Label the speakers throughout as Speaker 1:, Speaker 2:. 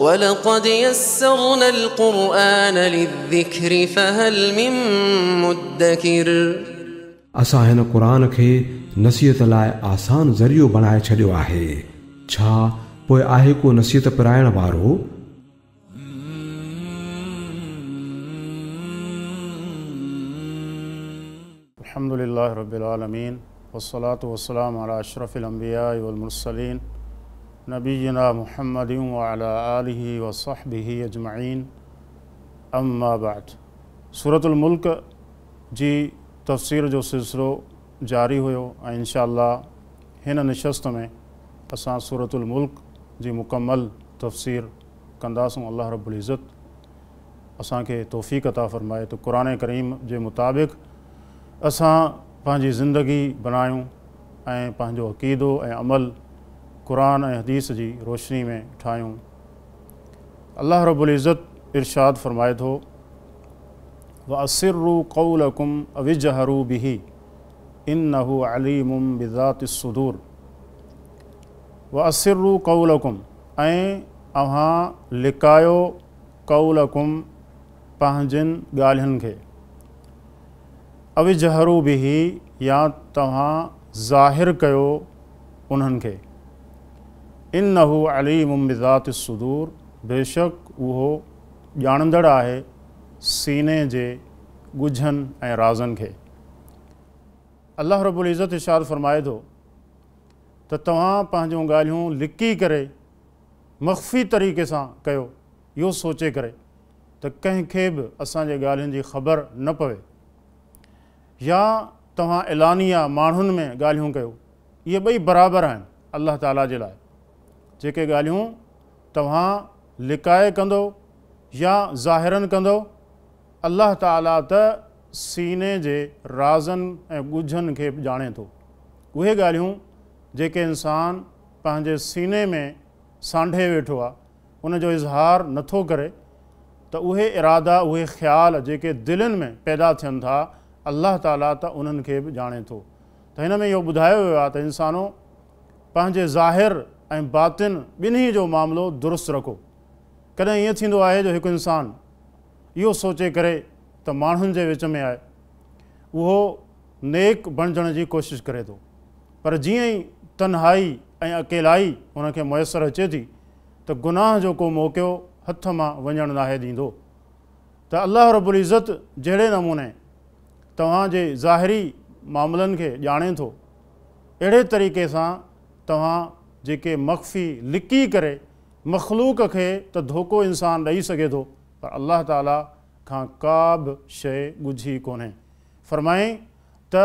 Speaker 1: ولقد يسرنا القرآن للذكر فهل من مدكر.
Speaker 2: असां हिन क़ुर खे नसीहत लाइ आसान ज़रियो बणाए छॾियो आहे, छा पोइ आहे को नसीहत पराइण वारो?
Speaker 3: अल्हम्दुलिल्लाहि रब्बिल आलमीन वस्सलातु वस्सलामु अला अशरफिल अंबिया वल मुरसलीन नबीना मुहम्मद व अला आलिहि व सहबिहि अजमईन। अम्मा बाद। सूरतुल मुल्क जी तफ़सीर जो सिलसिलो जारी हुयो ऐं इंशाअल्लाह हिन निशस्त में असां सूरतुल मुल्क जी मुकम्मल तफ़सीर कंदासूं। अल्लाह रब्बुल इज़्ज़त असांखे तौफ़ीक़ अता फ़रमाए त क़ुरान करीम जे मुताबिक़ असां पंहिंजी ज़िंदगी बणायूं ऐं पंहिंजो अक़ीदो ऐं अमल क़ुरान ऐं हदीस जी रोशनी में ठाहियूं। अल्लाह रब्बुल इज़्ज़त इरशाद फ़रमाए थो, व अस्सिरू क़ौलकुम अविजहरू बिही इन्नहु अलीमुम बिज़ातिस सुदूर। व अस्सिरू क़ौलकुम ऐं अव्हां लिकायो क़ौलकुम पंहिंजनि ॻाल्हियुनि खे, अविजहरू बिही या तव्हां ज़ाहिर कयो उन्हनि खे, इन्नहु अलीमुम बिज़ातिस सुदूर बेशक उहो ॼाणंदड़ आहे सीने जे ॻुझनि ऐं राज़नि खे। अल्लाह रब्बुल इज़्ज़त इरशाद फ़रमाए थो त तव्हां पंहिंजूं ॻाल्हियूं लिकी करे मख़फ़ी तरीक़े सां कयो, इहो सोचे करे त कंहिंखे बि असांजे ॻाल्हियुनि जी ख़बर न पवे, या तव्हां एलानिया माण्हुनि में ॻाल्हियूं कयो, इहे ॿई बराबरि आहिनि अल्लाह ताला जे लाइ। जेके ॻाल्हियूं तव्हां लिकाए कंदो या ज़ाहिरनि कंदो, अल्लाह ताला त सीने जे राज़नि ऐं ॻुझनि खे बि ॼाणे थो। उहे ॻाल्हियूं जेके इंसान पंहिंजे सीने में सांढे वेठो आहे, उनजो इज़हार नथो करे, त उहे इरादा उहे ख़्याल जेके दिलनि में पैदा थियनि था, अल्लाह ताला त उन्हनि खे बि ॼाणे थो। त हिन में इहो ॿुधायो वियो आहे त इंसानो पंहिंजे ज़ाहिर ऐं बातिन ॿिन्ही जो मामिलो दुरुस्त रखो। कॾहिं ईअं थींदो आहे जो हिकु इंसान इहो सोचे करे त माण्हुनि जे विच में आहे, उहो नेक बणिजण जी कोशिशि करे थो, पर जीअं ई तन्हाई ऐं अकेलाई हुनखे मुयसर अचे थी त गुनाह जो को मौक़ो हथ मां वञणु नाहे ॾींदो। त अल्लाह रब्बुल इज़्ज़त जहिड़े नमूने तव्हांजे ज़ाहिरी मामलनि खे ॼाणे थो, अहिड़े तरीक़े सां तव्हां जेके मख़फ़ी लिकी करे मख़लूक खे त धोखो इंसान ॾेई सघे थो, पर अल्लाह ताला खां का बि शइ ॻुझी कोन्हे। फ़रमाई त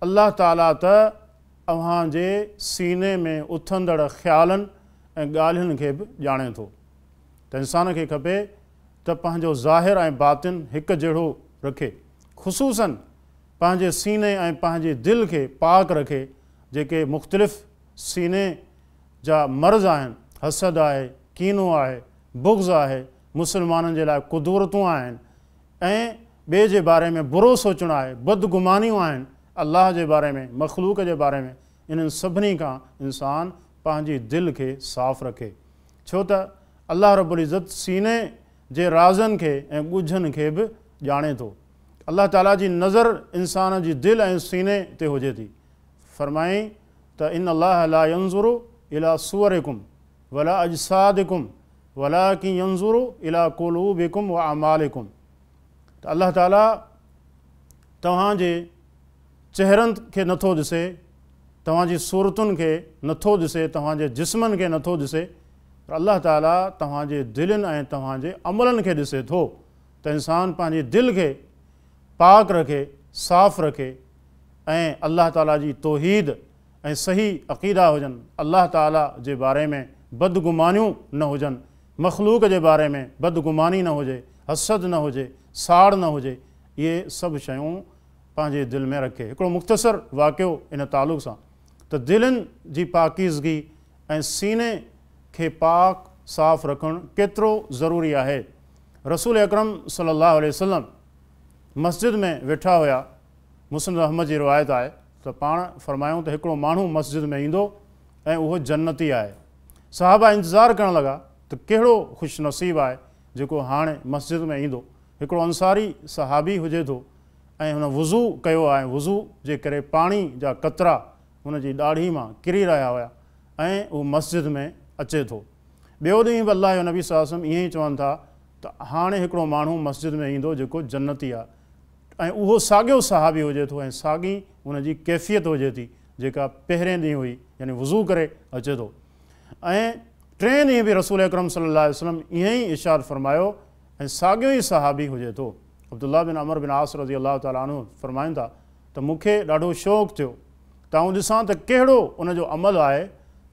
Speaker 3: अल्लाह ताला त अव्हांजे सीने में उथंदड़ ख़्यालनि ऐं ॻाल्हियुनि खे बि ॼाणे थो। त इंसान खे खपे त पंहिंजो ज़ाहिर ऐं बातिन हिकु जहिड़ो रखे, ख़ुसूसन पंहिंजे सीने ऐं पंहिंजी दिलि खे पाक रखे। जेके मुख़्तलिफ़ सीने जा मर्ज़ आहिनि, हसद आहे, कीनो आहे, बुग़्ज़ आहे, मुसलमाननि जे लाइ कुदूरतूं आहिनि ऐं ॿिए जे बारे में बुरो सोचणु आहे, बदगुमानियूं आहिनि अल्लाह जे बारे में, मख़लूक जे बारे में, इन्हनि सभिनी खां इंसान पंहिंजी दिलि खे साफ़ रखे। छो त अल्लाह रब्बुल इज़्ज़त सीने जे राज़नि खे ऐं ॻुझनि खे बि ॼाणे थो। अल्लाह ताला जी नज़र इंसान जी दिलि ऐं सीने ते हुजे थी। फ़रमाई त इन अल्लाह ला यंज़ुरु इला सुवरिकुम वला अजसादिकुम वलाकिन यंज़ुरु इला कुलूबिकुम व आमालिकुम। त अल्लाह ताला तव्हांजे चेहरनि खे नथो ॾिसे, तव्हांजी सूरतुनि खे नथो ॾिसे, तव्हांजे जिस्मनि खे नथो ॾिसे, पर अल्लाह ताला तव्हांजे दिलनि ऐं तव्हांजे अमलनि खे ॾिसे थो। त इंसान पंहिंजी दिलि खे पाक रखे, साफ़ रखे ऐं अल्लाह ताला जी तौहीद ऐं सही अक़ीदा हुजनि, अल्लाह ताला जे बारे में बदगुमानियूं न हुजनि, मख़लूक जे बारे में बदगुमानी न हुजे, हसद न हुजे, साड़ न हुजे, इहे सभु शयूं पंहिंजे दिलि में रखे। हिकिड़ो मुख़्तसर वाक़ियो इन तालुक़ सां त दिलनि जी पाकीज़गी ऐं सीने खे पाक साफ़ रखणु केतिरो ज़रूरी आहे। रसूल अकरम सल्लल्लाहु अलैहि वसल्लम मस्जिद में वेठा हुया। मुस्लिम अहमद जी रिवायत आहे त पाण फरमायूं त हिकिड़ो माण्हू मस्जिद में ईंदो ऐं उहो जन्नती आहे। सहाबा इंतज़ार करण लॻा त ته ڪهڙو خوش نصيب آهي جيڪو هاڻي مسجد ۾ ايندو. هڪڙو انصاري صحابي هجي ٿو ۽ هن وضو ڪيو آهي ۽ وضو جي ڪري پاڻي جا قطرا هن جي ڏاڙهي مان ڪري رهيا هيا ۽ هو مسجد ۾ اچي ٿو. ٻيو ڏينهن به الله جو نبي صلي الله عليه وسلم ائين ئي چون ٿا ته هاڻي هڪڙو ماڻهو مسجد ۾ ايندو جيڪو جنتي آهي ۽ اهو ساڳيو صحابي هجي ٿو ۽ ساڳي ان جي ڪيفيت هجي ٿي جيڪا پهرين ڏينهن هئي يعني وضو ڪري اچي ٿو ۽ ٽئين ڏينهن به رسول اڪرم صلي الله عليه وسلم ائين ئي ارشاد فرمايو ۽ ساڳيو ئي صحابي هجي ٿو. عبدالله بن عمرو بن عاص رضي الله تعالٰي عنه فرمائن ٿا ته مون کي ڏاڍو شوق ٿيو ته آئون ڏسان ته ڪهڙو ان جو عمل آهي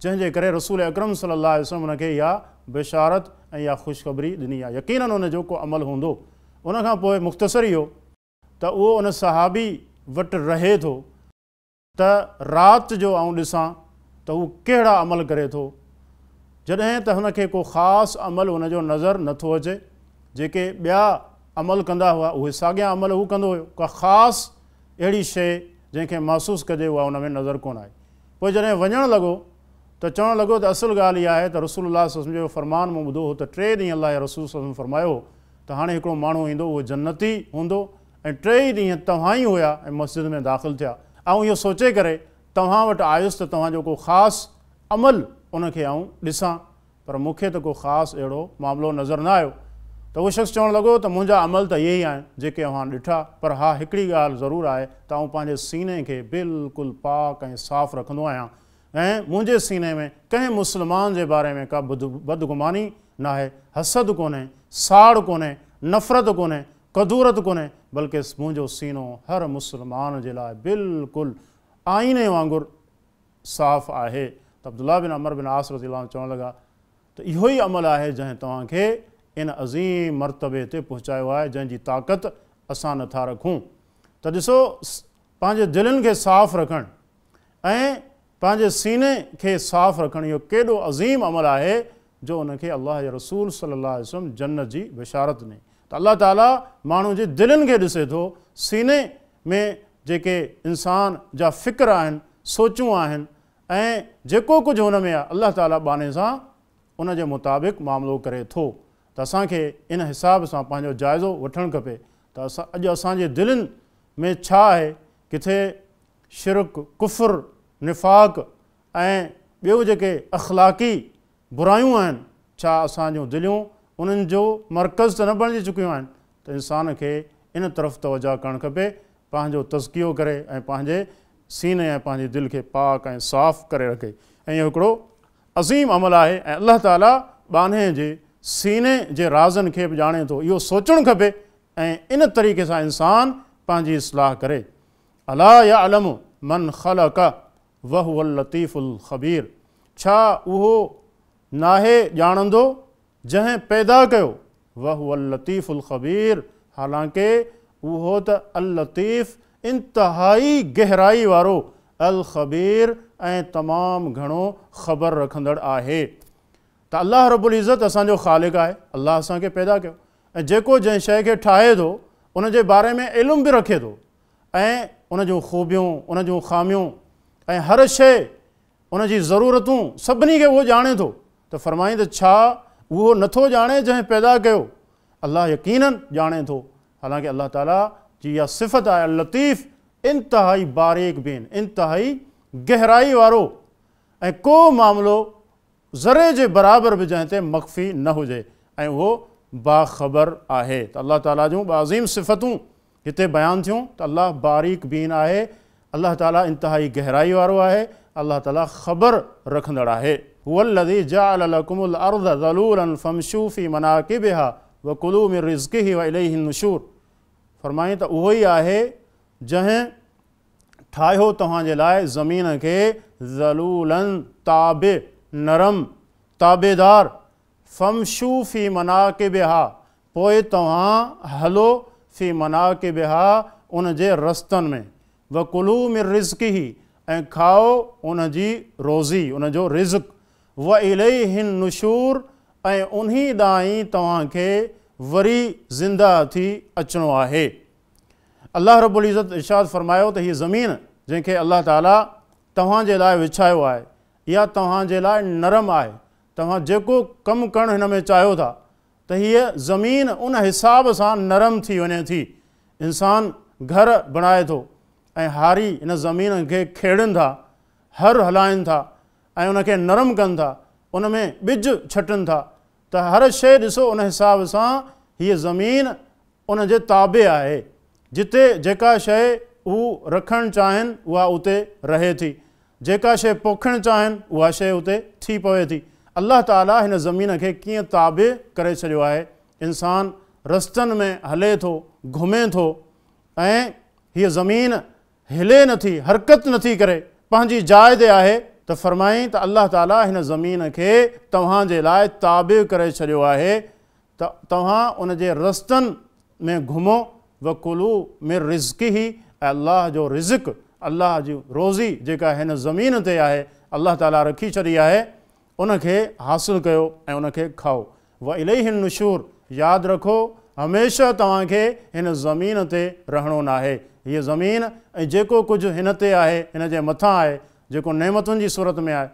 Speaker 3: جنهن جي ڪري رسول اڪرم صلي الله عليه وسلم ان کي اها بشارت ۽ اها خوشخبري ڏني آهي يقيناً ان جو ڪو عمل هوندو. ان کان پوء مختصر اهو ته اهو ان صحابي وٽ رهي ٿو. ته رات جو آئون ڏسان ته هو ڪهڙا عمل ڪري ٿو، جڏهن ته هن کي ڪو خاص عمل هن جو نظر نه ٿو اچي، جيڪي ٻيا عمل ڪندا هئا اهي ساڳيا عمل هو ڪندو هيو، ڪا خاص اهڙي شيء جنهن کي محسوس ڪجي اها ان ۾ نظر ڪونه آئي. پوء جڏهن وڃڻ لڳو ته چوڻ لڳو ته اصل ڳالهه اها آهي ته رسول الله صلي الله عليه وسلم جو اهو فرمان مون ٻڌو هو ته ٽئين ڏينهن الله جي رسول صلي الله عليه وسلم فرمايو هو ته هاڻي هڪڙو ماڻهو ايندو اهو جنتي هوندو ۽ ٽيئي ڏينهن توهان ئي هيا ۽ مسجد ۾ داخل ٿيا. آئون اهو سوچي ڪري توهان وٽ آيس ته توهان جو ڪو خاص عمل ان کي آئون ڏسان پر مون کي ته ڪو خاص اهڙو معاملو نظر نه آيو ته اهو شخص چوڻ لڳو ته منهنجا عمل ته اهي ئي آهن جيڪي اوهان ڏٺا پر ها هڪڙي ڳالهه ضرور آهي ته آئون پنهنجي سيني کي بلڪل پاڪ ۽ صاف رکندو آهيان ۽ منهنجي سيني ۾ ڪنهن مسلمان جي باري ۾ ڪا بدگماني ناهي، حسد ڪونهي، ساڙ ڪونهي، نفرت ڪونهي، ڪدورت ڪونهي، بلڪه منهنجو سينو هر مسلمان جي لاء بلڪل آئيني وانگر صاف آهي ته عبدالله بن عمرو بن عاص رضي الله عنه چوڻ لڳا ته اهو ئي عمل آهي جنهن توهان کي ان عظيم مرتبي تي پهچايو آهي جنهن جي طاقت اسان نه ٿا رکون ته ڏسو پنهنجي دلين کي صاف رکڻ ۽ پنهنجي سيني کي صاف رکڻ اهو ڪيڏو عظيم عمل آهي جو ان کي الله جي رسول صلي الله عليه وسلم جنت جي بشارت ڏني ته الله تعالي ماڻهو جي دلين کي ڏسي ٿو سيني ۾ جيڪي انسان جا فڪر آهن سوچون آهن ۽ جيڪو ڪجهه هن ۾ آهي الله تعالي ٻانهي سان ان جي مطابق معاملو ڪري ٿو ته اسان کي ان حساب سان پنهنجو جائزو وٺڻ کپي ته اڄ اسان جي دلين ۾ ڇا آهي ڪٿي شرڪ، ڪفر، نفاق ۽ ٻيون جيڪي اخلاقي برايون آهن، ڇا اسان جون دليون انهن جو مرڪز ته نه بڻجي چڪيون آهن ته انسان کي ان طرف توجه ڪرڻ کپي، پنهنجو تزڪيو ڪري ۽ پنهنجي سيني ۽ پنهنجي دل کي پاڪ ۽ صاف ڪري رکي ۽ اهو هڪڙو عظيم عمل آهي ۽ الله تعاليٰ ٻانهي جي سيني جي رازن کي به ڄاڻي ٿو، اهو سوچڻ کپي ۽ ان طريقي سان انسان پنهنجي اصلاح ڪري. الا يعلم من خلق وهو اللطيف الخبير ڇا اهو ناهي ڄاڻندو جنهن پيدا ڪيو وهو اللطيف الخبير حالانڪه اهو ته اللطيف انتهائي گهرائي وارو الخبير ۽ تمام گهڻو خبر رکندڙ آهي ته الله رب العزت اسان جو خالق آهي الله اسان کي پيدا ڪيو ۽ جيڪو جنهن شيء کي ٺاهي ٿو ان جي باري ۾ علم به رکي ٿو ۽ ان جون خوبيون، ان جون خاميون ۽ هر شيء، ان جي ضرورتون سڀني کي اهو ڄاڻي ٿو ته فرمائين ته ڇا اهو نه ٿو ڄاڻي جنهن پيدا ڪيو؟ الله يقيناً ڄاڻي ٿو. حالانڪه الله تعاليٰ جي اها صفت آهي اللطيف انتهائي باريڪ بين، انتهائي گهرائي وارو ۽ ڪو معاملو ذري جي برابر به جنهن تي مخفي نه هجي ۽ اهو باخبر آهي ته الله تعاليٰ جون ٻه عظيم صفتون هتي بيان ٿيون ته الله باريڪ بين آهي، الله تعاليٰ انتهائي گهرائي وارو آهي، الله تعاليٰ خبر رکندڙ آهي. هو الذي جعل لڪم الارض ذلولا فامشوا في مناڪبها وڪلوا من رزقه واليه النشور فرمائين ته اهو ئي آهي جنهن ٺاهيو توهان جي لاء زمين کي ذلولا تابع، نرم، تابعدار، فامشوا في مناڪبها پوء توهان هلو في مناڪبها ان جي رستن ۾، وڪلوا من رزقه ۽ کائو ان جي روزي، ان جو رزق، واليه النشور ۽ انهي ڏانهن ئي توهان کي وري زنده ٿي اچڻو آهي. الله رب العزت ارشاد فرمايو ته هيء زمين جنهن کي الله تعاليٰ توهان جي لاء وڇايو آهي اها توهان جي لاء نرم آهي توهان جيڪو ڪم ڪرڻ هن ۾ چاهيو ٿا ته هيء زمين ان حساب سان نرم ٿي وڃي ٿي. انسان گهر بڻائي ٿو ۽ هاري هن زمين کي کيڙين ٿا، هر هلائين ٿا ۽ ان کي نرم ڪن ٿا، ان ۾ ٻج ڇٽن ٿا ته هر شيء ڏسو ان حساب سان هيء زمين ان جي تابع آهي. جتي جيڪا شيء هو رکڻ چاهين اها اتي رهي ٿي. جيڪا شيء پوکڻ چاهين اها شيء اتي ٿي پوي ٿي. الله تعاليٰ هن زمين کي ڪيئن تابع ڪري ڇڏيو آهي. انسان رستن ۾ هلي ٿو، گهمي ٿو ۽ هيء زمين هلي نٿي، حرڪت نٿي ڪري، پنهنجي جاء تي آهي ته فرمائين ته الله تعاليٰ هن زمين کي توهان جي لاء تابع ڪري ڇڏيو آهي ته توهان ان جي رستن ۾ گهمو، وڪلوا من رزقه ۽ الله جو رزق، الله جي روزي جيڪا هن زمين تي آهي، الله تعاليٰ رکي ڇڏي آهي، ان کي حاصل ڪيو ۽ ان کي کائو. واليه النشور ياد رکو هميشه توهان کي هن زمين تي رهڻو ناهي. هيء زمين ۽ جيڪو ڪجهه هن تي آهي، هن جي مٿان آهي، جيڪو نعمتن جي صورت ۾ آهي،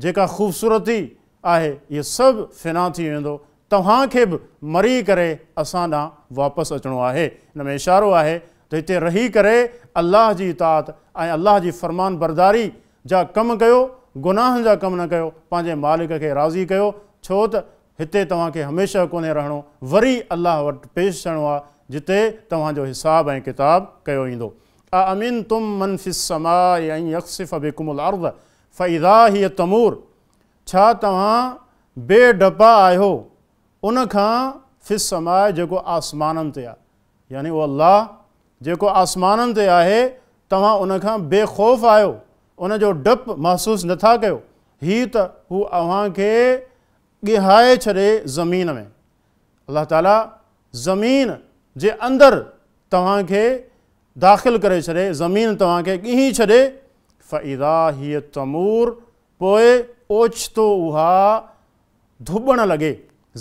Speaker 3: جيڪا خوبصورتي آهي، اهي سڀ فنا ٿي ويندو. توهان کي به مري ڪري اسان ڏانهن واپس اچڻو آهي. ان ۾ اشارو آهي ته هتي رهي ڪري الله جي اطاعت ۽ الله جي فرمانبرداري جا ڪم ڪيو، گناهن جا ڪم نه ڪيو، پنهنجي مالڪ کي راضي ڪيو، ڇو ته هتي توهان کي هميشه ڪونهي رهڻو، وري الله وٽ پيش ٿيڻو آهي، جتي توهان جو حساب ۽ ڪتاب ڪيو ويندو. اامنتم من في السماء ان يخسف بڪم الارض فاذا هي تمور ڇا توهان بي ڊپا آهيو ان کان في السماء جيڪو آسمانن تي آهي يعني اهو الله جيڪو آسمانن تي آهي توهان ان کان بي خوف آهيو ان جو ڊپ محسوس نه ٿا ڪيو هي ته هو اوهان کي ڳهائي ڇڏي زمين ۾، الله تعالي زمين جي اندر توهان کي داخل ڪري ڇڏي، زمين توهان کي ڳهي ڇڏي، فاذا هي تمور پوء اوچتو اها ڌٻڻ لڳي،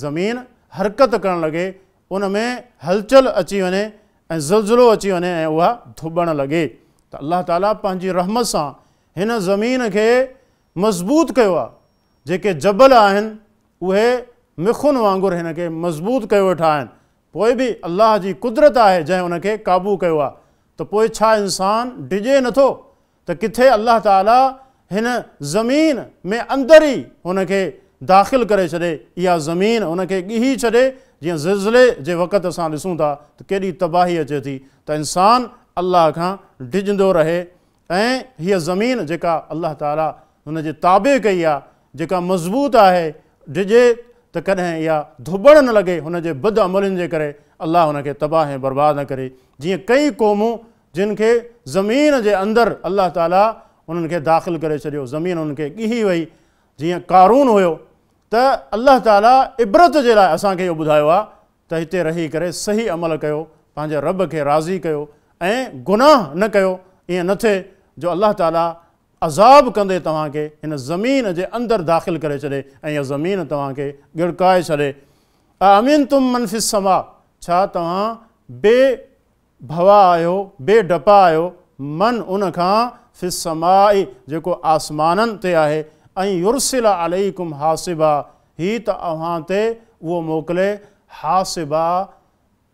Speaker 3: زمين حرڪت ڪرڻ لڳي، ان ۾ هلچل اچي وڃي ۽ زلزلو اچي وڃي ۽ اها ڌٻڻ لڳي ته الله تعالي پنهنجي رحمت سان هن زمين کي مضبوط ڪيو آهي، جيڪي جبل آهن اهي مکن وانگر هن کي مضبوط ڪيو ويٺا آهن، پوء به الله جي قدرت آهي جنهن ان کي قابو ڪيو آهي ته پوء ڇا انسان ڊڄي نٿو ته ڪٿي الله تعالي هن زمين ۾ اندر ئي هن کي داخل ڪري ڇڏي، اها زمين هن کي ڳهي ڇڏي، جيئن زلزلي جي وقت اسان ڏسون ٿا ته ڪيڏي تباهي اچي ٿي ته انسان الله کان ڊڄندو رهي ۽ هيء زمين جيڪا الله تعاليٰ هن جي تابع ڪئي آهي، جيڪا مضبوط آهي، ڊڄي ته ڪڏهن اها ڌٻڻ نه لڳي هن جي بدعملين جي ڪري الله هن کي تباهه ۽ برباد نه ڪري، جيئن ڪئي قومون جن کي زمين جي اندر الله تعاليٰ انهن کي داخل ڪري ڇڏيو، زمين انهن کي ڳهي وئي، جيئن قارون هيو ته الله تعاليٰ عبرت جي لاء اسان کي اهو ٻڌايو آهي ته هتي رهي ڪري صحيح عمل ڪيو، پنهنجي رب کي راضي ڪيو ۽ گناهه نه ڪيو، ائين نه ٿئي جو الله تعاليٰ عذاب ڪندي توهان کي هن زمين جي اندر داخل ڪري ڇڏي ۽ اها زمين توهان کي ڳڙڪائي ڇڏي. اامنتم من في السماء ڇا توهان بي ڀوا آهيو، بي ڊپا آهيو، من ان کان في السماء جيڪو آسمانن تي آهي، ان يرسل عليڪم حاصبا هي ته اوهان تي اهو موڪلي حاصبا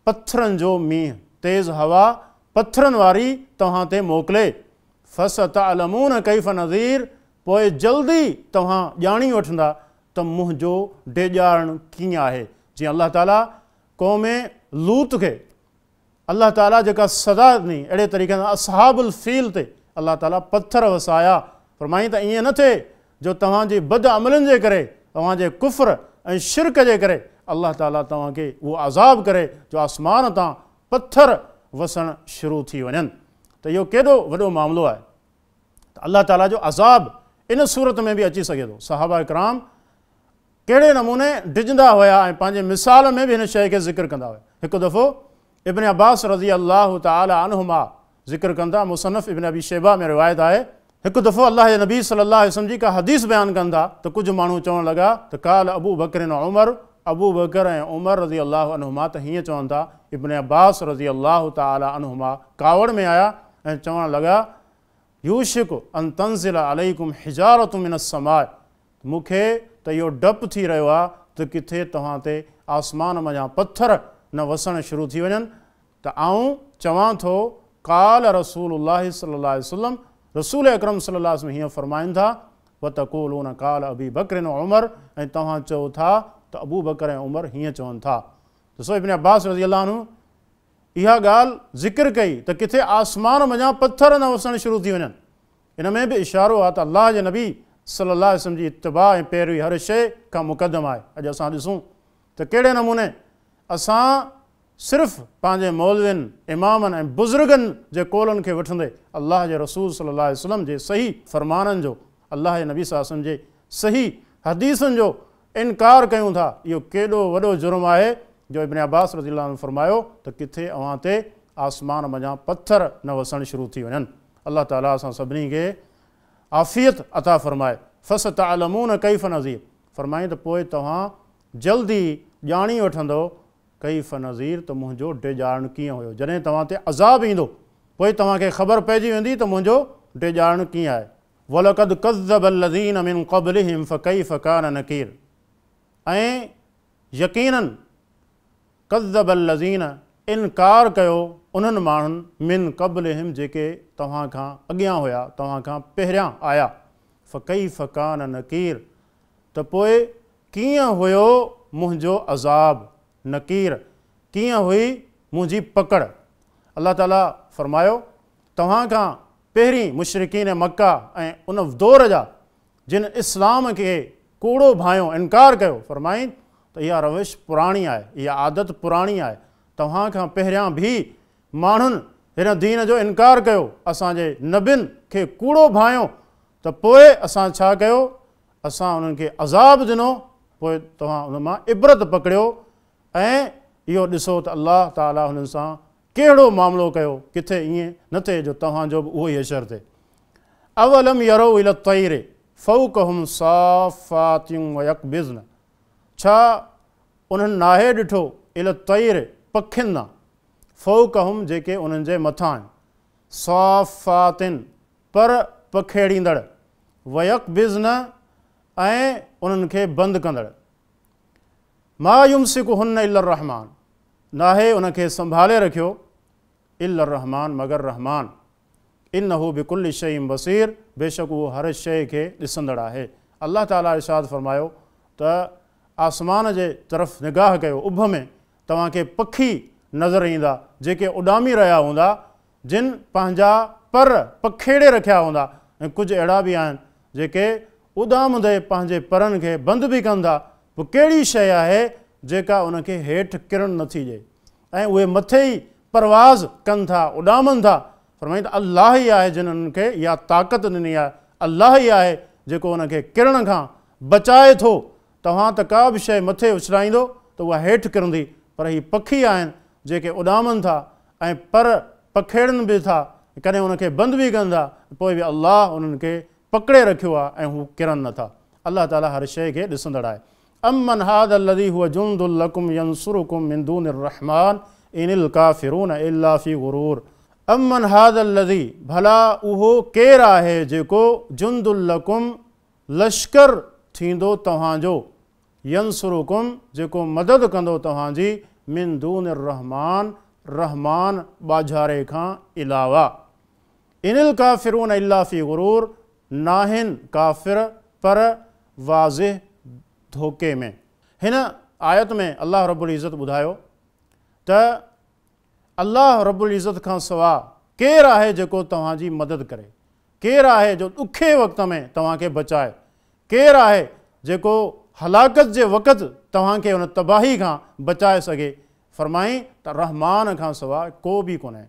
Speaker 3: پٿرن جو مينهن، تيز هوا پٿرن واري توهان تي موڪلي، فستعلمون ڪيف نذير پوء جلدي توهان ڄاڻي وٺندا ته منهنجو ڊيڄارڻ ڪيئن آهي، جيئن الله تعالي قوم لوط کي الله تعاليٰ جيڪا سزا ڏني اهڙي طريقي سان اصحاب الفيل تي الله تعاليٰ پٿر وسايا فرمائين ته ائين نه ٿئي جو توهان جي بد عملين جي ڪري توهان جي ڪفر ۽ شرڪ جي ڪري الله تعاليٰ توهان کي اهو عذاب ڪري جو آسمان تان پٿر وسڻ شروع ٿي وڃن ته اهو ڪيڏو وڏو معاملو آهي ته الله تعاليٰ جو عذاب ان صورت ۾ به اچي سگهي ٿو صحابه ڪرام ڪهڙي نموني ڊڄندا هيا ۽ پنهنجي مثال ۾ به هن شيء کي ذڪر ڪندا هيا. هڪ دفعو ابن عباس رضي الله تعالٰي عنهما ذڪر ڪن ٿا، مصنف ابن ابي شيبه ۾ روايت آهي، هڪ دفعو الله جي نبي صلي الله عليه وسلم جي ڪا حديث بيان ڪن ٿا ته ڪجهه ماڻهو چوڻ لڳا ته قال ابو بڪر و عمر، ابوبڪر ۽ عمر رضي الله عنهما ته هيئن چون ٿا، ابن عباس رضي الله تعالٰي عنهما ڪاوڙ ۾ آيا ۽ چوڻ لڳا يوشڪ ان تنزل عليڪم حجارة من السماء. مون کي ته اهو ڊپ ٿي رهيو آهي ته ڪٿي توهان تي آسمان منجهان پٿر نه وسڻ شروع ٿي وڃن ته آئون چوان ٿو قال رسول الله صلي الله عليه وسلم رسول اڪرم صلي الله عليه وسلم هيئن فرمائن ٿا وتقولون قال ابي بڪر وعمر ۽ توهان چئو ٿا ته ابوبڪر ۽ عمر هيئن چون ٿا. ڏسو ابن عباس رضي الله عنه اها ڳالهه ذڪر ڪئي ته ڪٿي آسمان منجهان پٿر نه وسڻ شروع ٿي وڃن. ان ۾ به اشارو آهي ته الله جي نبي صلي الله عليه وسلم جي اتباع ۽ پيروي هر شيء کان مقدم آهي. اڄ اسان ڏسون ته ڪهڙي نموني اسان صرف پنهنجي مولوين، امامن ۽ بزرگن جي قولن کي وٺندي الله جي رسول صلي الله عليه وسلم جي صحيح فرمانن جو، الله جي نبي صلي الله عليه وسلم جي صحيح حديثن جو انڪار ڪيون ٿا. اهو ڪيڏو وڏو جرم آهي جو ابن عباس رضي الله عنه فرمايو ته ڪٿي اوهان تي آسمان منجهان پٿر نه وسڻ شروع ٿي وڃن. الله تعالي اسان سڀني کي عافيت عطا فرمائي. فستعلمون ڪيف نذير فرمائين ته پوء توهان جلد ئي ڄاڻي وٺندؤ ڪيف نذير ته منهنجو ڊيڄارڻ ڪيئن هيو جڏهن توهان تي عذاب ايندو پوء توهان کي خبر پئجي ويندي ته منهنجو ڊيڄارڻ ڪيئن آهي. ولقد ڪذب الذين من قبلهم فڪيف ڪان نڪير ۽ يقيناً ڪذب الذين انڪار ڪيو انهن ماڻهن من قبلهم جيڪي توهان کان اڳيان هيا توهان کان پهريان آيا فڪيف ڪان نڪير ته پوء ڪيئن هيو منهنجو عذاب، نڪير، ڪيئن هئي منهنجي پڪڙ. الله تعاليٰ فرمايو، توهان کان پهرين مشرڪين مڪه ۽ ان دور جا جن اسلام کي ڪوڙو ڀانيو، انڪار ڪيو، فرمائين ته اها روش پراڻي آهي، اها عادت پراڻي آهي، توهان کان پهريان به ماڻهن هن دين جو انڪار ڪيو، اسان جي نبين کي ڪوڙو ڀانيو ته پوء اسان ڇا ڪيو؟ اسان انهن کي عذاب ڏنو، پوء توهان ان مان عبرت پڪڙيو ۽ اهو ڏسو ته الله تعاليٰ هنن سان ڪهڙو معاملو ڪيو، ڪٿي ائين نه ٿئي جو توهان جو به اهو ئي حشر ٿئي. اولم يروا الي الطير فوقهم صافات ويقبضن ڇا انهن ناهي ڏٺو الي الطير پکين ڏانهن فوقهم جيڪي انهن جي مٿان آهن صافات پر پکيڙيندڙ، ويقبضن ۽ انهن کي بند ڪندڙ. ما يمسڪهن الا الرحمان ناهي ان کي سنڀالي رکيو الا الرحمان مگر رحمان. انه بڪل شيء بصير بيشڪ اهو هر شيء کي ڏسندڙ آهي. الله تعاليٰ ارشاد فرمايو ته آسمان جي طرف نگاهه ڪيو اڀ ۾ توهان کي پکي نظر ايندا جيڪي اڏامي رهيا هوندا جن پنهنجا پر پکيڙي رکيا هوندا ۽ ڪجهه اهڙا به آهن جيڪي اڏامندي پنهنجي پرن کي بند به ڪن ٿا پوء ڪهڙي شيء آهي جيڪا ان کي هيٺ ڪرڻ نه ٿي ڏئي ۽ اهي مٿي ئي پرواز ڪن ٿا اڏامن ٿا فرمائين ته الله ئي آهي جنهن انهن کي اها طاقت ڏني آهي الله ئي آهي جيڪو ان کي ڪرڻ کان بچائي ٿو توهان ته ڪا به شيء مٿي اڇلائيندو ته اها هيٺ ڪرندي، پر هي پکي آهن جيڪي اڏامن ٿا ۽ پر پکيڙن به ٿا، ڪڏهن ان کي بند به ڪن ٿا، پوء به الله انهن کي پڪڙي رکيو آهي ۽ هو ڪرن نه ٿا. الله تعاليٰ هر شيء کي ڏسندڙ آهي. امن هذا الذي هو جند لڪم ينصرڪم من دون الرحمان ان الڪافرون الا في غرور امن هذا الذي ڀلا اهو ڪير آهي جيڪو جند لڪم لشڪر ٿيندو توهان جو، ينصرڪم جيڪو مدد ڪندو توهان جي، من دون الرحمان رحمان ٻاجهاري کان علاوه. ان الڪافرون الا في غرور ناهن ڪافر پر واضح ڌوڪي ۾. هن آيت ۾ الله رب العزت ٻڌايو ته الله رب العزت کان سوا ڪير آهي جيڪو توهان جي مدد ڪري؟ ڪير آهي جو ڏکي وقت ۾ توهان کي بچائي؟ ڪير آهي جيڪو هلاڪت جي وقت توهان کي ان تباهي کان بچائي سگهي؟ فرمائين ته رحمان کان سواء ڪو به ڪونهي.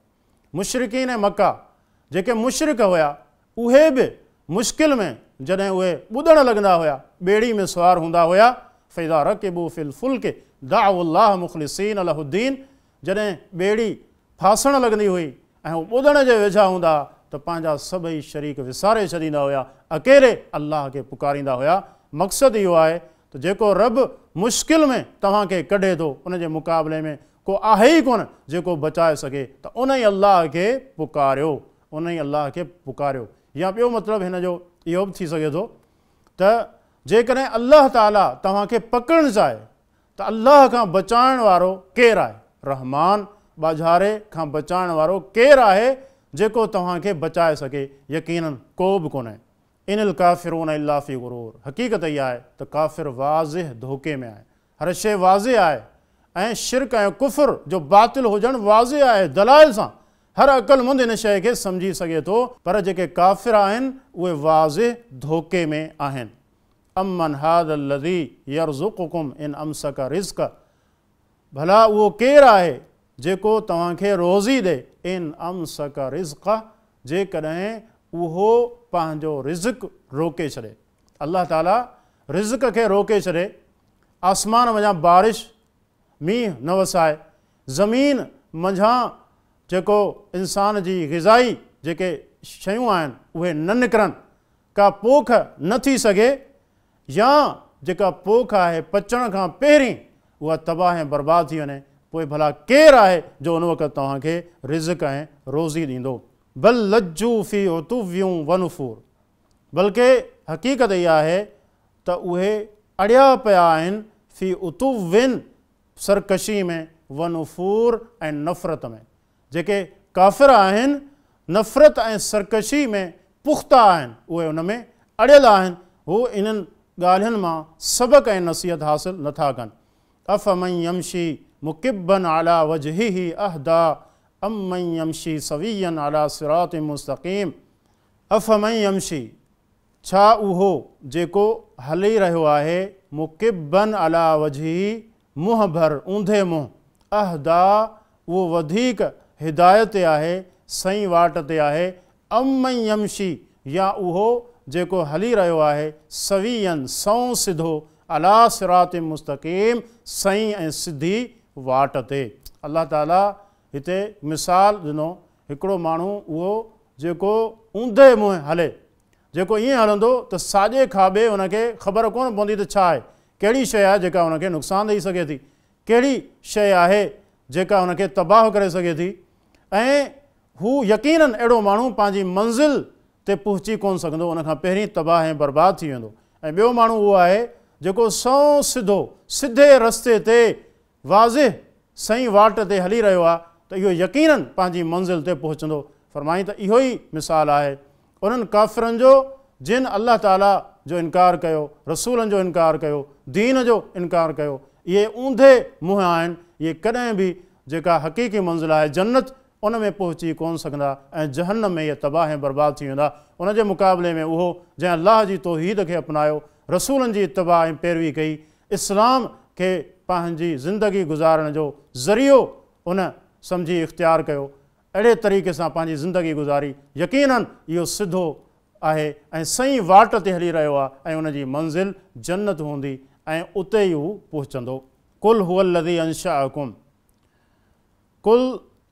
Speaker 3: مشرڪين مڪه جيڪي مشرڪ هيا اهي به مشڪل ۾ جڏهن اهي ٻڏڻ لڳندا هيا، ٻيڙي ۾ سوار هوندا هيا، فاذا رڪبوا في الفلڪ دعوا الله مخلصين له الدين جڏهن ٻيڙي ڦاسڻ لڳندي هئي ۽ هو ٻڏڻ جي ويجها هوندا ها ته پنهنجا سڀئي شريڪ وساري ڇڏيندا هيا، اڪيلي الله کي پڪاريندا هيا. مقصد اهو آهي ته جيڪو رب مشڪل ۾ توهان کي ڪڍي ٿو ان جي مقابلي ۾ ڪو آهي ئي ڪونه جيڪو بچائي سگهي ته انهي الله کي پڪاريو، انهي الله کي پڪاريو. يا ٻيو مطلب هن جو اهو به ٿي سگهي ٿو ته. جيڪڏهن الله تعاليٰ توهان کي پڪڙڻ چاهي ته الله کان بچائڻ وارو ڪير آهي؟ رحمان، ٻاجهاري، کان بچائڻ وارو ڪير آهي جيڪو توهان کي بچائي سگهي؟ يقيناً ڪو به ڪونهي. ان الڪافرون الا في غرور حقيقت اها آهي ته ڪافر واضح ڌوڪي ۾ آهن. هر شيء واضح آهي ۽ شرڪ ۽ ڪفر جو باطل هجڻ واضح آهي دلائل سان هر عقلمند ان شيء کي سمجهي سگهي ٿو پر جيڪي ڪافر آهن اهي واضح ڌوڪي ۾ آهن. امن هذا الذي يرزقڪم ان امسڪ رزقه ڀلا اهو ڪير آهي جيڪو توهان کي روزي ڏئي ان امسڪ رزقه جيڪڏهن اهو پنهنجو رزق روڪي ڇڏي الله تعالي رزق کي روڪي ڇڏي آسمان منجهان بارش مينهن نه وسائي زمين منجهان جيڪو انسان جي غذائي جيڪي شيون آهن اهي نه نڪرن ڪا پوک نه ٿي سگهي يا جيڪا پوک آهي پچڻ کان پهرين اها تباهه ۽ برباد ٿي وڃي پوء ڀلا ڪير آهي جو ان وقت توهان کي رزق ۽ روزي ڏيندو؟ بل لجوا في عتو ونفور بلڪه حقيقت اها آهي ته اهي اڙيا پيا آهن في عتو سرڪشي ۾ ونفور ۽ نفرت ۾. جيڪي ڪافر آهن، نفرت ۽ سرڪشي ۾ پختا آهن، اهي ان ۾ اڙيل آهن، هو انهن ڳالهين مان سبق ۽ نصيحت حاصل نه ٿا ڪن. افمن يمشي مڪبا علي وجهه اهديٰ امن يمشي سويا علي صراط مستقيم افمن يمشي ڇا اهو جيڪو هلي رهيو آهي مڪبا علي وجهه منهن ڀر، اونڌي منهن، اهديٰ، اهو وڌيڪ هدايت تي آهي، سئين واٽ تي آهي، امن يمشي يا اهو جيڪو هلي رهيو آهي، سويا، سنئون سڌو، عليٰ صراط مستقيم، سئين ۽ سڌي واٽ تي. الله تعاليٰ هتي مثال ڏنو، هڪڙو ماڻهو اهو جيڪو اونڌي منهن هلي، جيڪو ائين هلندو ته ساڄي کاٻي ان کي خبر ڪونه پوندي ته ڇا آهي، ڪهڙي شيء آهي جيڪا ان کي نقصان ڏئي سگهي ٿي، ڪهڙي شيء آهي جيڪا ان کي تباهه ڪري سگهي ٿي ۽ هو يقيناً اهڙو ماڻهو پنهنجي منزل تي پهچي ڪونه سگهندو، ان کان پهرين تباهه ۽ برباد ٿي ويندو ۽ ٻيو ماڻهو اهو آهي جيڪو سنئون سڌو سڌي رستي تي واضح سئين واٽ تي هلي رهيو آهي ته اهو يقيناً پنهنجي منزل تي پهچندو. فرمائين ته اهو ئي مثال آهي انهن ڪافرن جو جن الله تعاليٰ جو انڪار ڪيو، رسولن جو انڪار ڪيو، دين جو انڪار ڪيو. اهي اونڌي منهن آهن، اهي ڪڏهن به جيڪا حقيقي منزل آهي جنت ان ۾ پهچي ڪونه سگهندا ۽ جهنم ۾ اهي تباهه ۽ برباد ٿي ويندا. ان جي مقابلي ۾ اهو جنهن الله جي توحيد کي اپنايو، رسولن جي اتباع ۽ پيروي ڪئي، اسلام کي پنهنجي زندگي گذارڻ جو ذريعو ان سمجهي اختيار ڪيو، اهڙي طريقي سان پنهنجي زندگي گذاري، يقيناً اهو سڌو آهي ۽ سئين واٽ تي هلي رهيو آهي ۽ ان جي منزل جنت هوندي ۽ اتي ئي هو پهچندو. قل هو الذي انشاڪم قل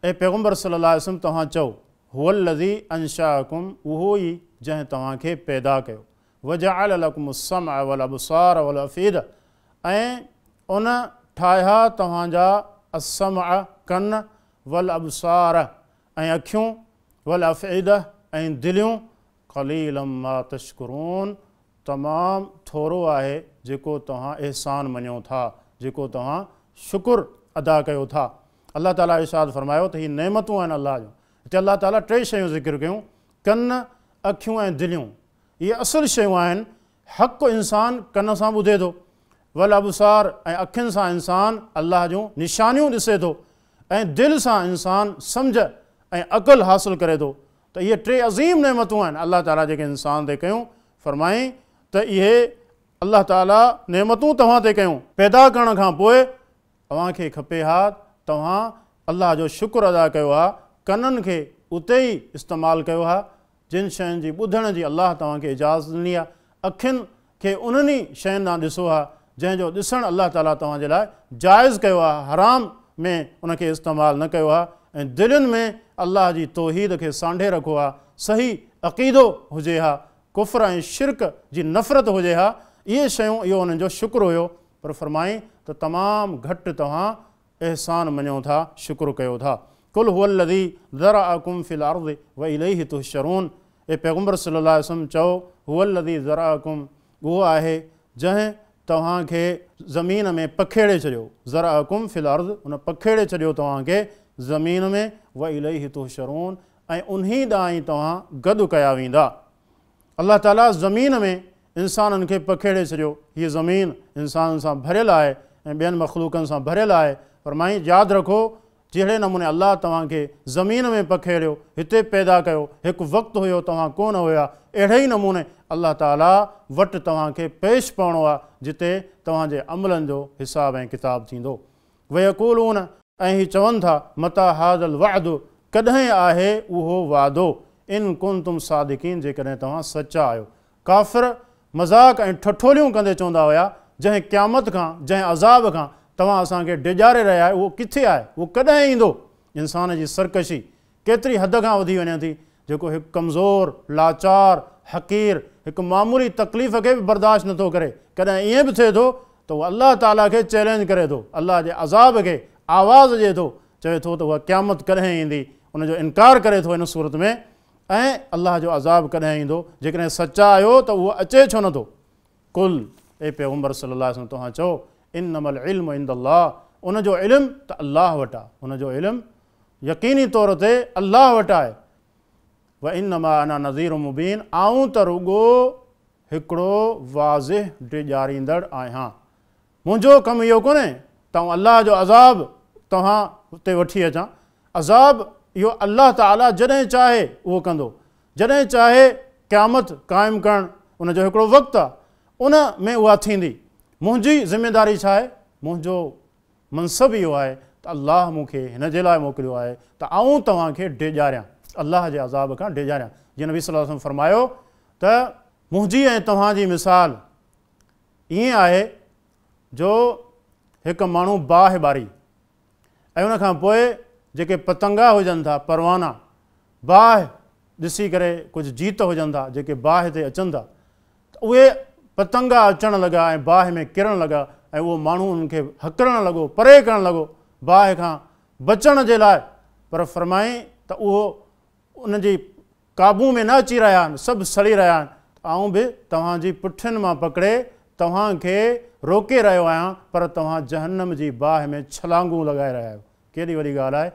Speaker 3: اي پيغمبر صلي الله عليه وسلم توهان چئو هو الذي انشاڪم اهو ئي جنهن توهان کي پيدا ڪيو وجعل لڪم السمع والابصار والافئده ۽ ان ٺاهيا توهان جا السمع ڪن والابصار ۽ اکيون والافئده ۽ دليون قليلا ما تشڪرون تمام ٿورو آهي جيڪو توهان احسان مڃو ٿا جيڪو توهان شڪر ادا ڪيو ٿا. الله تعاليٰ ارشاد فرمايو ته هي نعمتون آهن الله جون. هتي الله تعاليٰ ٽي شيون ذڪر ڪيون، ڪن، اکيون ۽ دليون. اهي اصل شيون آهن، حق انسان ڪن سان ٻڌي ٿو، والابصار ۽ اکين سان انسان الله جون نشانيون ڏسي ٿو ۽ دل سان انسان سمجهه ۽ عقل حاصل ڪري ٿو ته اهي ٽي عظيم نعمتون آهن الله تعاليٰ جيڪي انسان تي ڪيون، فرمائين ته اهي الله تعاليٰ نعمتون توهان تي ڪيون، پيدا ڪرڻ کان پوء اوهان کي کپي ها توهان الله جو شڪر ادا ڪيو ها، ڪنن کي اتي ئي استعمال ڪيو ها جن شين جي ٻڌڻ جي الله توهان کي اجازت ڏني آهي، اکين کي انهن ئي شين ڏانهن ڏسو ها جنهن جو ڏسڻ الله تعاليٰ توهان جي لاء جائز ڪيو آهي، حرام ۾ ان کي استعمال نه ڪيو ها ۽ دلين ۾ الله جي توحيد کي سانڍي رکو ها، صحيح عقيدو هجي ها، ڪفر ۽ شرڪ جي نفرت هجي ها، اهي شيون اهو انهن جو شڪر هيو، پر فرمائين ته تمام گهٽ توهان احسان مڃو ٿا، شڪر ڪيو ٿا. قل هو الذي ذرأڪم في الارض واليه تحشرون اي پيغمبر صلي الله عليه وسلم چئو، هو الذي ذرأڪم اهو آهي جنهن توهان کي زمين ۾ پکيڙي ڇڏيو، ذرأڪم في الارض، ان پکيڙي ڇڏيو توهان کي زمين ۾، واليه تحشرون، ۽ انهي ڏانهن ئي توهان گڏ ڪيا ويندا. الله تعاليٰ زمين ۾ انسانن کي پکيڙي ڇڏيو. هيء زمين انسانن سان ڀريل آهي ۽ ٻين مخلوقن سان ڀريل آهي. فرمائين، ياد رکو، جهڙي نموني الله توهان کي زمين ۾ پکيڙيو، هتي پيدا ڪيو، هڪ وقت هيو توهان ڪو نه هيا، اهڙي ئي نموني الله تعاليٰ وٽ توهان کي پيش پوڻو آهي، جتي توهان جي عملن جو حساب ۽ ڪتاب ٿيندو. ويقولون ۽ هي چون ٿا، متيٰ هذا الوعد ڪڏهن آهي اهو وعدو، ان ڪنتم صادقين جيڪڏهن توهان سچا آهيو. ڪافر مذاق ۽ ٺٺوليون ڪندي چوندا هيا، جنهن قيامت کان، جنهن عذاب کان توهان اسان کي ڊيڄاري رهيا آهيو اهو ڪٿي آهي، اهو ڪڏهن ايندو؟ انسان جي سرڪشي ڪيتري حد کان وڌي وڃي ٿي، جيڪو هڪ ڪمزور، لاچار، حقير، هڪ معمولي تڪليف کي به برداشت نٿو ڪري، ڪڏهن ائين به ٿئي ٿو ته اهو الله تعاليٰ کي چئلينج ڪري ٿو، الله جي عذاب کي آواز ڏئي ٿو، چوي ٿو ته اها قيامت ڪڏهن ايندي، ان جو انڪار ڪري ٿو ان صورت ۾ ۽ الله جو عذاب ڪڏهن ايندو، جيڪڏهن سچا آهيو ته اهو اچي ڇو نٿو؟ قل، اي پيغمبر صلّي الله عليه وسلّم توهان چئو، انما العلم عند الله، ان جو علم ته الله وٽ آهي، ان جو علم يقيني طور تي الله وٽ آهي، وانما انا نذير مبين، آئون ته رڳو هڪڙو واضح ڊيڄاريندڙ آهيان. منهنجو ڪم اهو ڪونهي ته آئون الله جو عذاب توهان تي وٺي اچان، عذاب اهو الله تعاليٰ جڏهن چاهي اهو ڪندو، جڏهن چاهي قيامت قائم ڪرڻ ان جو هڪڙو وقت آهي، ان ۾ اها ٿيندي. منهنجي ذميداري ڇا آهي؟ منهنجو منصب اهو آهي ته الله مون کي هن جي لاء موڪليو آهي ته آئون توهان کي ڊيڄاريان، الله جي عذاب کان ڊيڄاريان. جيئن نبي صلي الله عليه وسلم فرمايو ته منهنجي ۽ توهان جي مثال ائين آهي جو هڪ ماڻهو باهه ٻاري ۽ ان کان پوء جيڪي پتنگا هجن ٿا، پروانا، باهه ڏسي ڪري ڪجهه جيت هجن ٿا جيڪي باهه تي اچن ٿا ته اهي پتنگا اچڻ لڳا ۽ باهه ۾ ڪرڻ لڳا ۽ اهو ماڻهو انهن کي هڪلڻ لڳو، پري ڪرڻ لڳو باهه کان بچڻ جي لاء پر فرمائين ته اهو ان جي قابو ۾ نه اچي رهيا آهن، سڀ سڙي رهيا آهن ته آئون به توهان جي پٺين مان پڪڙي توهان کي روڪي رهيو آهيان پر توهان جهنم جي باهه ۾ ڇلانگون لڳائي رهيا آهيو. ڪيڏي وڏي ڳالهه آهي.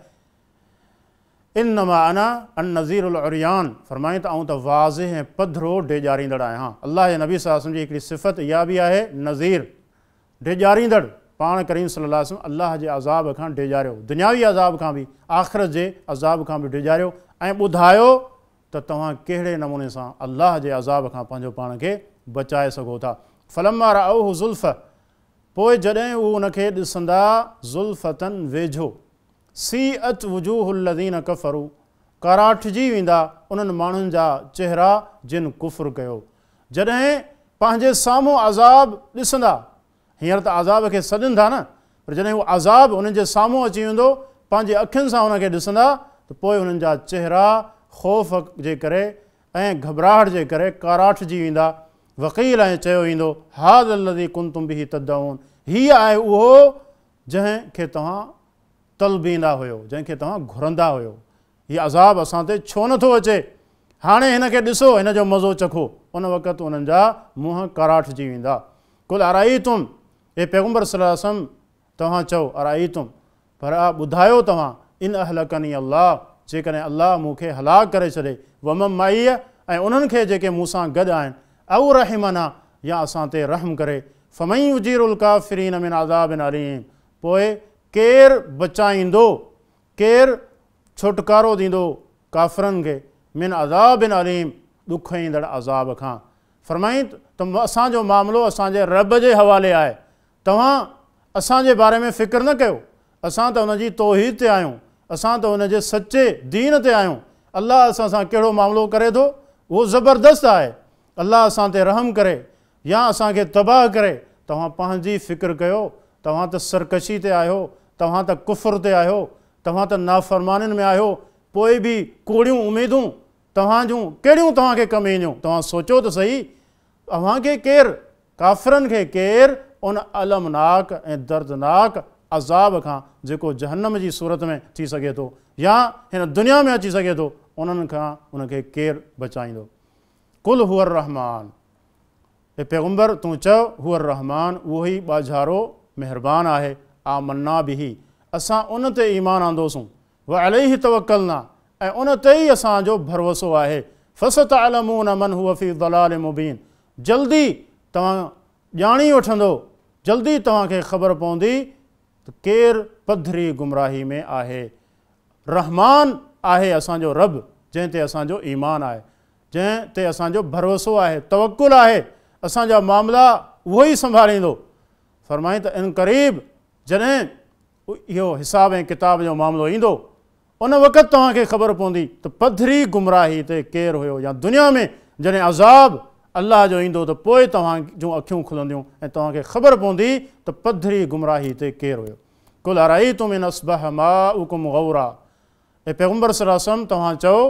Speaker 3: انما انا النذير العريان فرمائين ته آئون ته واضح ۽ پڌرو ڊيڄاريندڙ آهيان. الله جي نبي صلي الله عليه وسلم جي هڪڙي صفت اها به آهي نذير. ڊيڄاريندڙ، پاڻ ڪريم صلي الله عليه وسلم الله جي عذاب کان ڊيڄاريو، دنياوي عذاب کان به، آخرت جي عذاب کان به ڊيڄاريو ۽ ٻڌايو ته توهان ڪهڙي نموني سان الله جي عذاب کان پنهنجو پاڻ کي بچائي سگهو ٿا. فلما رأوه زلفة پوء جڏهن هو ان کي ڏسندا زلفة ويجهو، سيئت وجوه الذين ڪفروا ڪاراٺجي ويندا انهن ماڻهن جا چهرا جن ڪفر ڪيو. جڏهن پنهنجي سامهون عذاب ڏسندا، هينئر ته عذاب کي سڏن ٿا نه، پر جڏهن اهو عذاب انهن جي سامهون اچي ويندو، پنهنجي اکين سان ان کي ڏسندا ته پوء انهن جا چهرا خوف جي ڪري ۽ گهٻراهٽ جي ڪري ڪاراٺجي ويندا. وقيل ۽ چيو ويندو، هذا الذي ڪنتم به تدعون هيء آهي اهو جنهن کي توهان طلبيندا هيو، جنهن کي توهان گهرندا هيو. هي عذاب اسان تي ڇو نه ٿو اچي؟ هاڻي هن کي ڏسو، هن جو مزو چکو. ان وقت انهن جا منهن ڪاراٺجي ويندا. قل ارأيتم، اي پيغمبر صلي الله عليه وسلم توهان چئو، ارأيتم، ڀلا ٻڌايو توهان، ان اهلڪني الله، جيڪڏهن الله مون کي هلاڪ ڪري ڇڏي، ومن معي، ۽ انهن کي جيڪي مون سان گڏ آهن، او رحمنا، يا اسان تي رحم ڪري، فمن يجير الڪافرين من عذاب اليم، پوء ڪير بچائيندو، ڪير ڇوٽڪارو ڏيندو ڪافرن کي، من عذاب اليم، ڏکوئيندڙ عذاب کان. فرمائين ته اسان جو معاملو اسان جي رب جي حوالي آهي، توهان اسان جي باري ۾ فڪر نه ڪيو، اسان ته ان جي توحيد تي آهيون، اسان ته ان جي سچي دين تي آهيون، الله اسان سان ڪهڙو معاملو ڪري ٿو اهو زبردست آهي، الله اسان تي رحم ڪري يا اسان کي تباهه ڪري، توهان پنهنجي فڪر ڪيو، توهان ته سرڪشي تي آهيو، توهان ته ڪفر تي آهيو، توهان ته نافرمانين ۾ آهيو، پوء به ڪوڙيون اميدون توهان جون ڪهڙيون توهان کي ڪم اينديون، توهان سوچيو ته سهي، اوهان کي ڪير، ڪافرن کي ڪير ان المناڪ ۽ دردناڪ عذاب کان جيڪو جهنم جي صورت ۾ ٿي سگهي ٿو يا هن دنيا ۾ اچي سگهي ٿو، انهن کان ان کي ڪير بچائيندو. قل هو الرحمان. اي پيغمبر! تون چئو، هو الرحمان، اهو ئي ٻاجهارو، مهربان آهي، آمنا به، اسان ان تي ايمان آندوسون، وعليه توڪلنا، ۽ ان تي ئي اسان جو ڀروسو آهي، فستعلمون من هو في ضلال مبين، جلدي توهان ڄاڻي وٺندو، جلدي توهان کي خبر پوندي ته ڪير پڌري گمراهي ۾ آهي. رحمان آهي اسان جو رب، جنهن تي اسان جو ايمان آهي. جنهن تي اسان جو ڀروسو آهي، توڪل آهي، اسان جا معاملا اهو ئي سنڀاليندو. فرمائين ته عنقريب جڏهن اهو حساب ۽ ڪتاب جو معاملو ايندو، ان وقت توهان کي خبر پوندي ته پڌري گمراهي تي ڪير هيو يا دنيا ۾ جڏهن عذاب الله جو ايندو ته پوء توهان جون اکيون کلنديون ۽ توهان کي خبر پوندي ته پڌري گمراهي تي ڪير هيو. قل ارايتم ان اصبح ماؤڪم غورا اي پيغمبر صلي الله عليه وسلم توهان چئو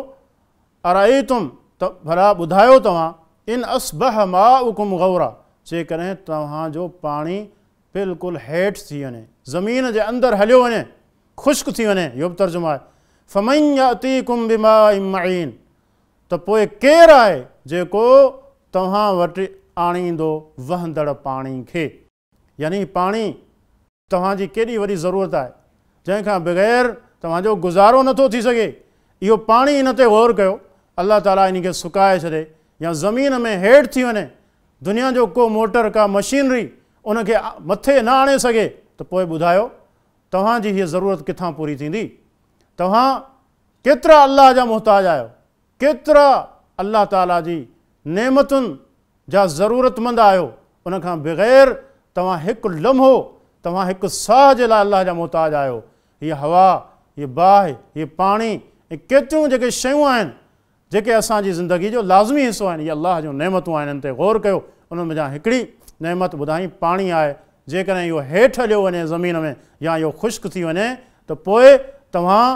Speaker 3: ارايتم ته ڀلا ٻڌايو توهان ان اصبح ماؤڪم غورا جيڪڏهن توهان جو پاڻي بلڪل هيٺ ٿي وڃي، زمين جي اندر هليو وڃي، خشڪ ٿي وڃي، اهو به ترجمو آهي، فمن ياتيڪم بماء معين ته پوء ڪير آهي جيڪو توهان وٽ آڻيندو وهندڙ پاڻي کي. يعني پاڻي توهان جي ڪيڏي وڏي ضرورت آهي، جنهن کان بغير توهان جو گذارو نه ٿو ٿي سگهي. اهو پاڻي ان تي غور ڪيو، الله تعاليٰ ان کي سڪائي ڇڏي يا زمين ۾ هيٺ ٿي وڃي، دنيا جو ڪو موٽر، ڪا مشينري ان کي مٿي نه آڻي سگهي ته پوء ٻڌايو توهان جي هيء ضرورت ڪٿان پوري ٿيندي؟ توهان ڪيترا الله جا محتاج آهيو، ڪيترا الله تعاليٰ جي نعمتن جا ضرورتمند آهيو، ان کان بغير توهان هڪ لمحو، توهان هڪ ساهه جي لاء الله جا محتاج آهيو. هيء هوا، هيء باهه، هيء پاڻي ۽ ڪيتريون جيڪي شيون آهن، جيڪي اسان جي زندگي جو لازمي حصو آهن، اهي الله جون نعمتون آهن، انهن تي غور ڪيو. انهن منجهان هڪڙي نعمت ٻڌائين، پاڻي آهي. جيڪڏهن اهو هيٺ هليو وڃي زمين ۾ يا اهو خشڪ ٿي وڃي ته پوء توهان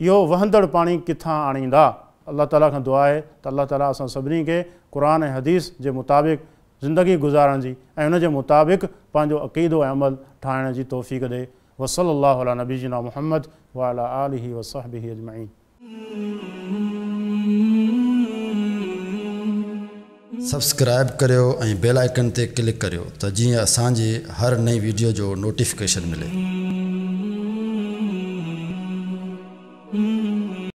Speaker 3: اهو وهندڙ پاڻي ڪٿان آڻيندا؟ الله تعاليٰ کان دعا آهي ته الله تعاليٰ اسان سڀني کي قرآن ۽ حديث جي مطابق زندگي گذارڻ جي ۽ ان جي مطابق پنهنجو عقيدو ۽ عمل ٺاهڻ جي توفيق ڏي. وصلي الله علي نبينا محمد وعلي آله وصحبه اجمعين.
Speaker 4: سبسڪرائيب ڪريو ۽ بيل آئيڪن تي ڪلڪ ڪريو ته جيئن اسان جي هر نئين ويڊيو جو نوٽيفڪيشن ملي.